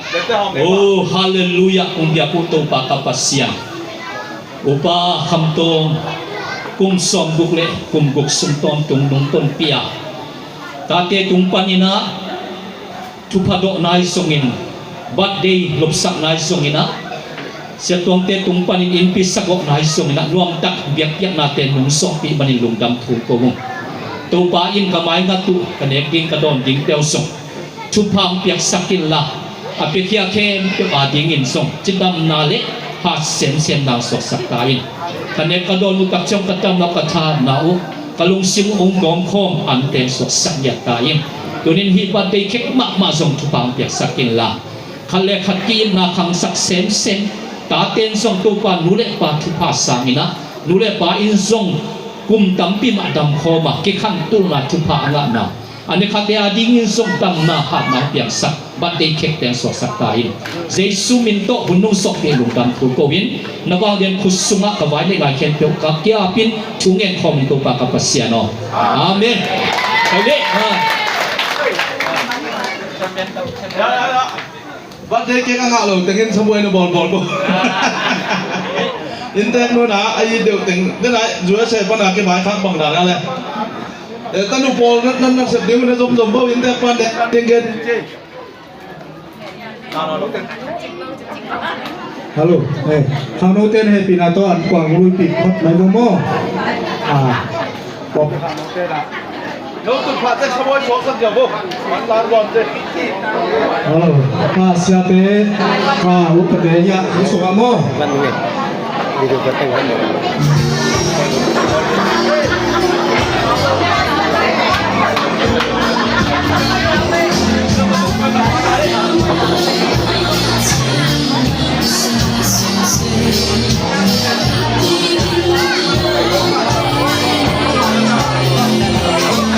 Oh, halleluiah, kong biak uh Topa ka Pasian. Upa Kham Tawng, kum sawmguk le kum guk sung tawntung nungton pia. Tate tung panin ah, thupha dawh nai zongin, birthday lopsak nai zongin ah, Sia Tuangte tung panin innpi sagawh nai zongin ah, nuamtak biakpiaknate nung sawhpih manin lungdam thu ko uh. Topa in ka maingat uh, ka nek ding ka dawn dingte uh zong thupha hong piaksak inla, a piakhia khempeuh a dingin zong cidamna le hat semsemna suaksak ta in. Ka nek ka dawn uh tak ciang ka tam uh ka thahatna uh, ka lungsim uh hong gawmkhawm ante suaksak ngiat ta in. Tunin hih birthday cake mahmah zong thupha hong piaksak inla, khat le khat ki-itna khangsak semsem. Tate in zong Topa nu le pa thupha sangin ah, nu le pa in zong kum tampi mah damkhawm a, kikhantohna thupha a ngahna, a nekhate a dingin zong damna hatna piangsak, birthday cake teng suaksak ta in. Jesu min tawh hun nung sawhpih lungdam thu ko in, na vanglian khut sungah ka vai le ngai khempeuh ka kiapin thu ngen khawm in Topa ka Pasian aw. Amen. Hei le, ah. Birthday cake a ngah lo tengin sabuai na bawlbawl ko. Inntek nuna a it deuh teng, nena U S A pana kivaithak bang dan a le. Eh, tanu pawl na, na, na sep ding na zomzom bo, inntek pan dek ding gen. Hello, eh, khangnote na hehpihna tawh an kuang luipi phot mai lo maw? Ah, pop. Hello, ah, siate, ah, upate, ya, usung ah maw?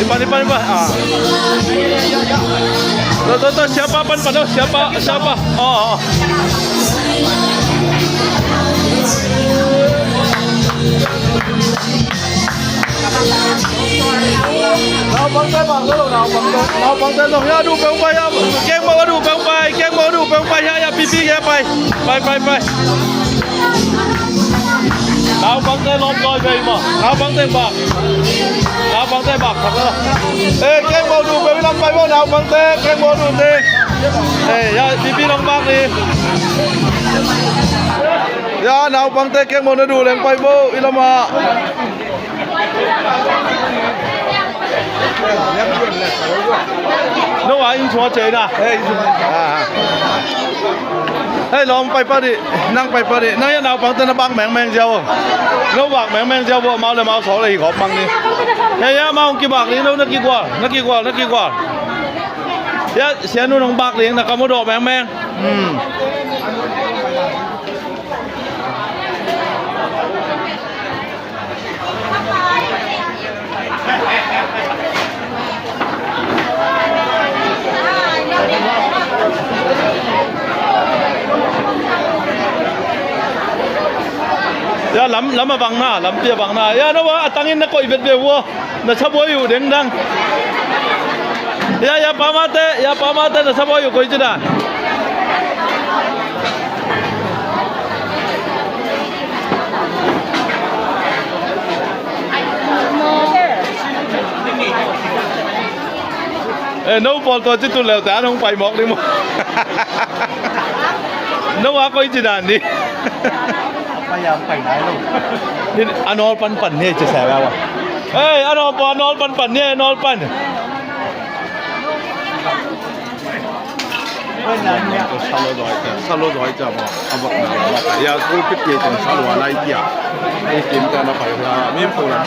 Ipan, ipan, ipan. Ah. To, to, to, siapa pan, pan, to, siapa, siapa. Oh, oh. Naupangte bang lo, naupangte, naupangte zong ya du peng pai ya, keng bang du peng pai, keng bang du peng pai ya, ya pipi ya pai, pai, pai, pai. Naupangte lom loi vei maw, naupangte bak, naupangte bak thak la. Eh, keng bang du peng lam pai maw, naupangte, keng bang du te. Eh, ya pipi nong bak ni. Ya naupangte keng bang na du leng pai bo, i lam ah. No a inn sung a cei na. Hei, lawm pai pah dih, nang pai pah dih. Nang ya naupangte na bak mengmeng ziau. No bak mengmeng ziau bo, amau le amau sawk le hi khawp mang ni. Hei, ya amau kibak dih, no na kigual, na kigual, na kigual. Ya, sianu nong bak dih, na kam uh dawh mengmeng. Hmm. Ya, lam, lam a bang na, lampi a bang na. Ya, no a, a tangin na koih vet ve ua. Na sabuai uh dengdang. Ya, ya, pamate, ya, pamate, na sabuai uh koi ci dan. Eh, no pawl tua ci tun leute, an hong pai mawk ding maw. No a koi ci dan ni. Pai a pai nai lo. Ni a nawl panpan ni ci sa ba wa. Hei, a nawl pan, a nawl panpan ni, a nawl pan. Sa lo zoi, sa lo zoi ca maw. A vak na la maw. Ya, ko pit ye tong sa lo a lai kia. Ei kim ta na pai la, mi pu la.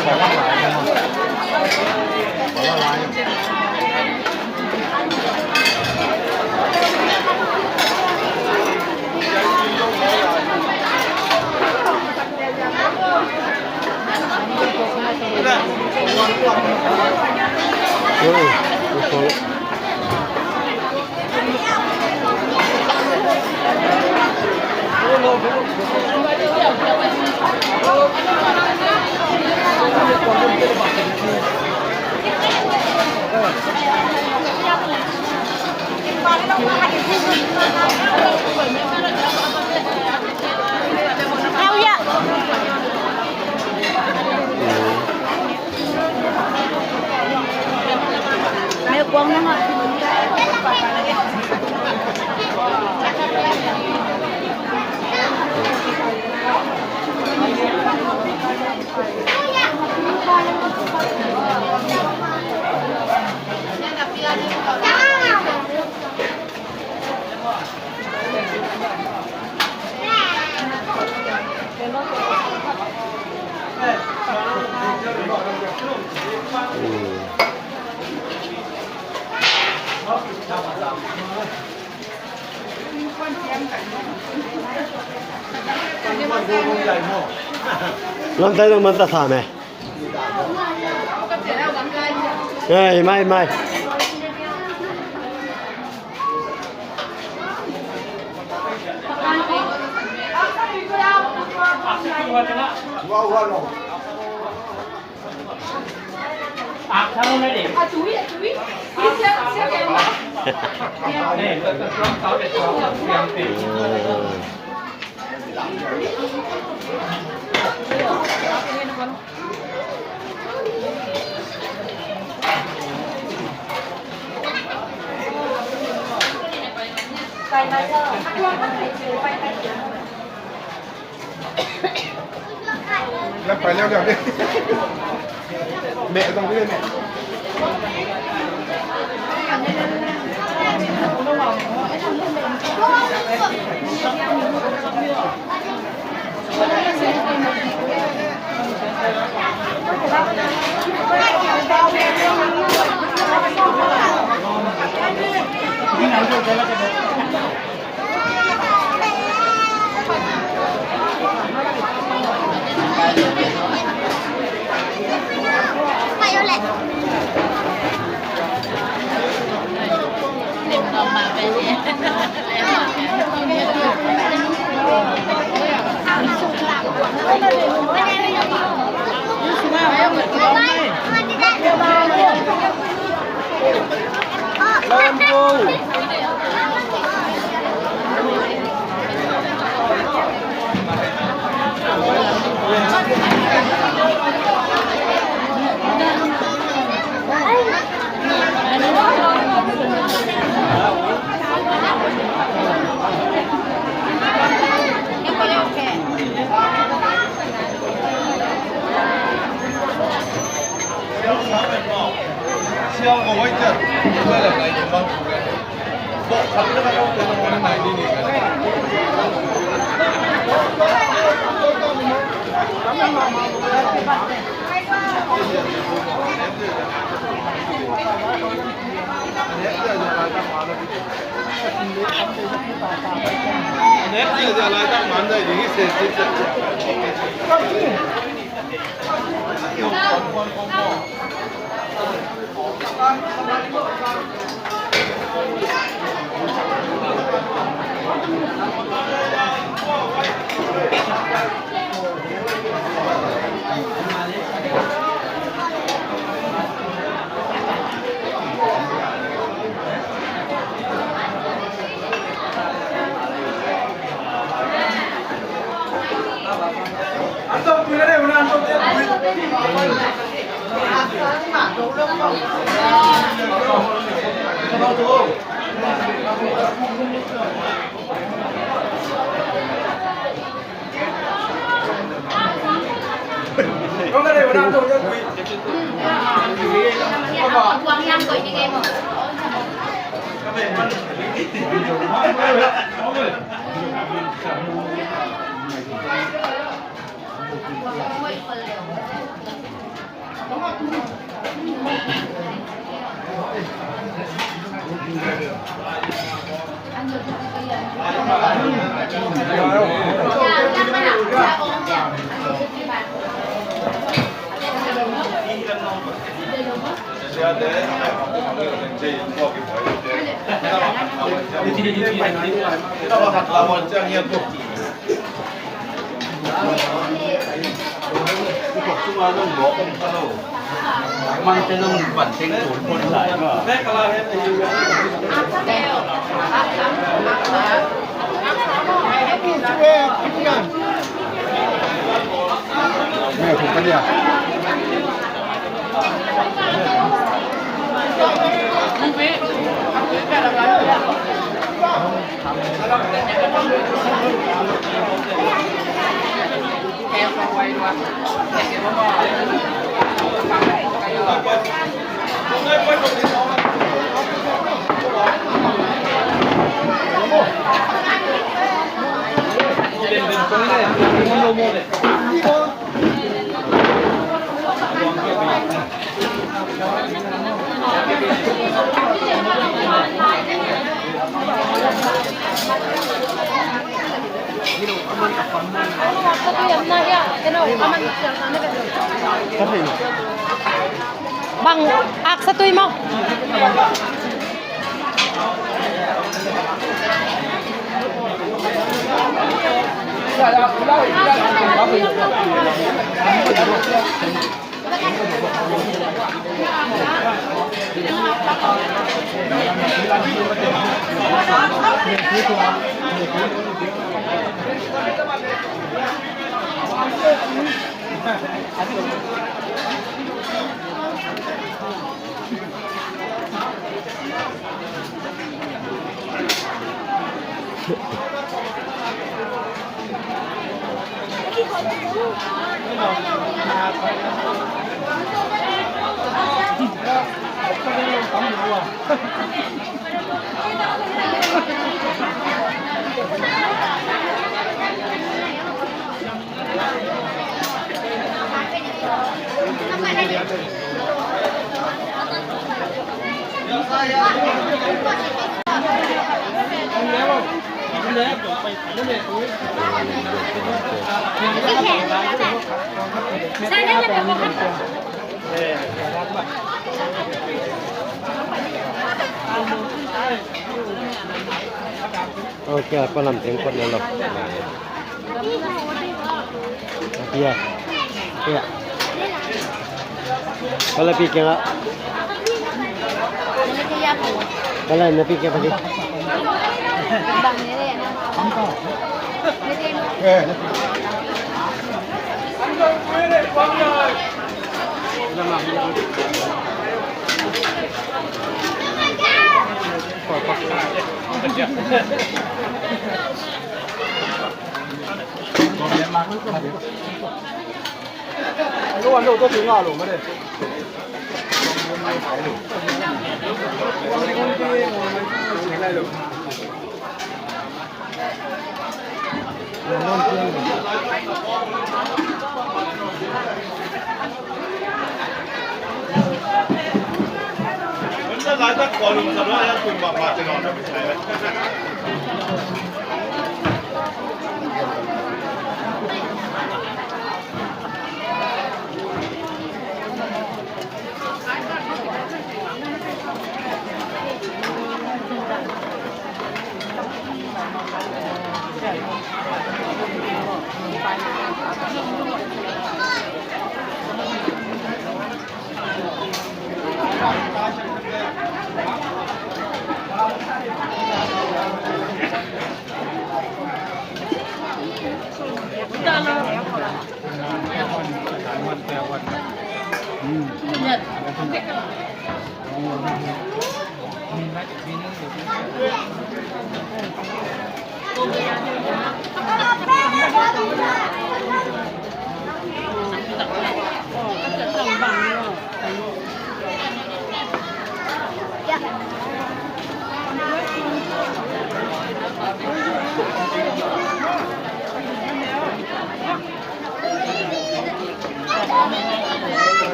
Lamtai dong man ta sa me. Ei, mai, mai. แล้วไปเร็วๆดิ แม่ต้องไปเลยแม่ Bang, ak sa tui mo. Ok, pa lam teng khot na lo. Pia. Pia. Pala pi kiang ah. Pala na pi kiang pagi.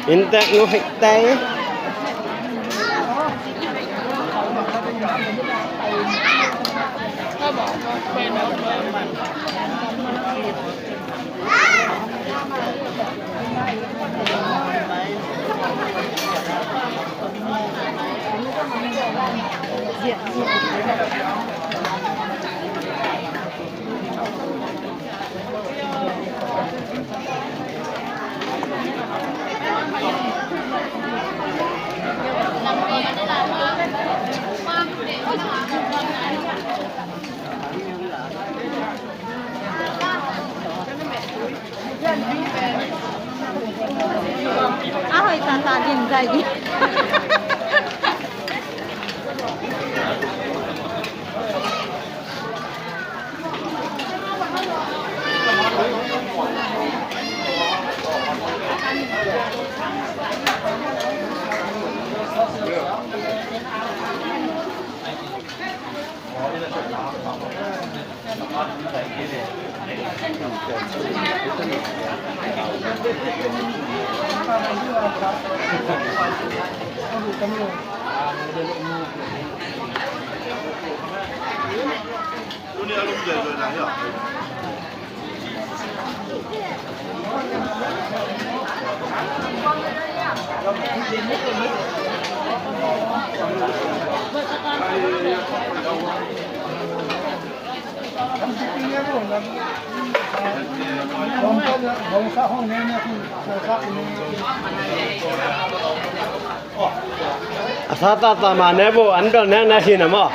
Inntek nu hih tei. A hoih tata din zai dih. A sa tata ma ne bo an bel nek nek hi na maw?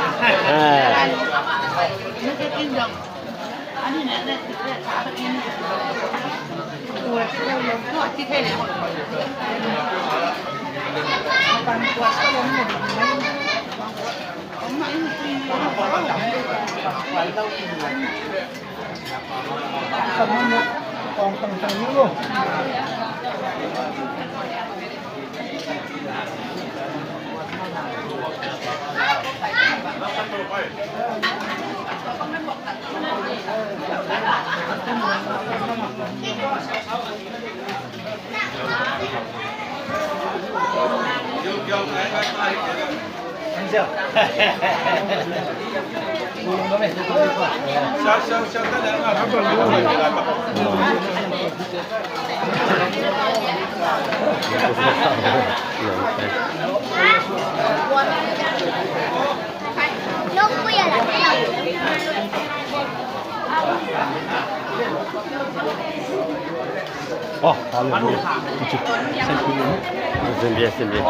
Eh. Oh, hallelujah. Sembia, sembia.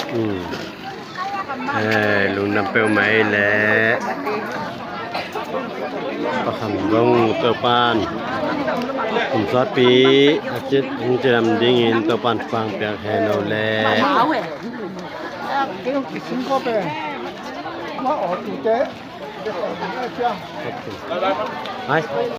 Mm. Eh, lungdam peuhmah ei leh Pa Kham zong Topan hong suahpih a cit hong cidam dingin Topan thupha piak hen aw leh. Hai.